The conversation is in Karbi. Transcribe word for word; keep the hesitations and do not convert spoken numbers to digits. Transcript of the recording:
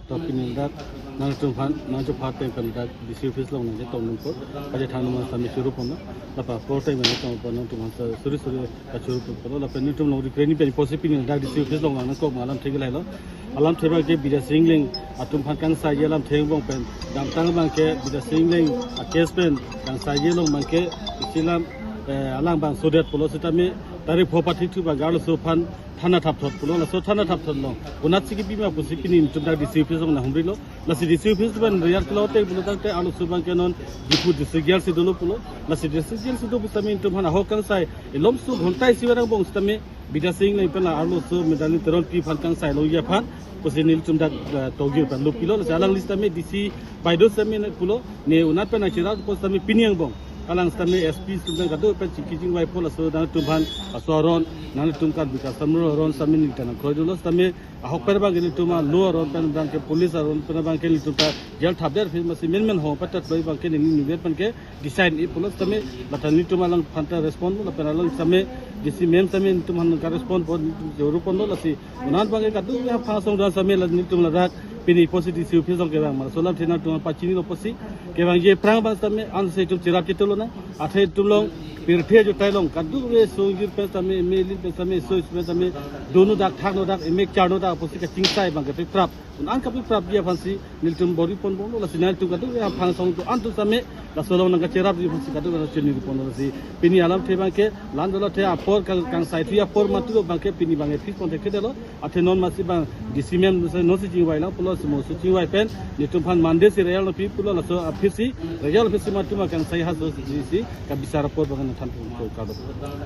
Tapi nang dak nangtum aphan, nangtum aphan ateng pen dak D C office along nangchetong nangpo, kachethan nang sami churu ponlo, lapen apor ateng pen nangtum aphan suri suri kachuru ponlo, lapen nelitum along request ni pen apotsi pini dak D C office along nangkok ma alamthe ke lahelo. Alamthe abang ke Bidya Sing Engleng atum aphan kangsaiji alamthe angbong pen, damtang abang ke Bidya Sing Engleng a case pen kangsaiji along abang ke isi alam, eh, alang abang sodet pulo sitame tarik pho pathik thu abang arloso aphan thana thapthot pulo, laso thana thapthot along konatsi kebi ma pusi pini nelitum dak D C office along nanghumrilo. Lasi D C office pen riyar kilo te pulo tangte arloso abang ke non Diphu district jail si dolo pulo. Lasi district jail si do pusitame nelitum aphan ahok kangsai, ilomso ghonta isi vang angbong sitame Bidya Sing Engleng pen la arloso Medalin Teronpi aphan kangsai longji aphan pusi nelitum dak, eh, togir pen lupilo. Lasi alangli sitame D C baido sitame ne pulo, ne unat pen nangcherap apot sitame pini angbong alang sitame S P sitame kado pen chingki chingvai po, laso nangtum aphan laso aron, nangtum kan bika samro aron sitame ningkan nangkroidunlo sitame ahok pen abang ke nelitum alo aron pen abang ke police aron pen abang ke nelitum ta jail thapdet aphi masi menmen ho patat loi abang ke neli nivet pen ke decide-i pulo sitame lata nelitum alang aphanta respond lapen alang sitame D C ma'am sitame nelitum aphan ka respond po, nelitum churu ponlo. Lasi unat abang ke kadokave aphan asong dan sitame la nelitum ladak pini apotsi D C office along kevang ma laso alamthe nangtum aphan pachinilo apotsi kevangji aphrang abang sitame anse itum cherap chetonglo nang, athe itum along pirthe ajotai along kadokave songjir pen sitame, emek elit pen sitame, so pen sitame, dono dak thakno dak, emek charno dak apotsi kachingsai abang ke prap, un-an kaprapji aphansi nelitum bor-i ponbomlo. Lasi nelitum kadokave aphan asong do-an atum sitame laso along nangkacherapji aphansi kadokave chini ponlo. Lasi pini alamthe abang ke la-an dolo, athe apor kang, kangsaithu apor mati abang ke pini abang ke fix ponthekthedetlo. Athe non masi abang D C ma'am nonsi chingvai lang pulo, si mo si chingvai pen nelitum aphan Monday si riyar lo pi pulo, laso aphi si riyar lo aphi si mati ma kangsai haso si kabisar apor abang nangthan pu kadok.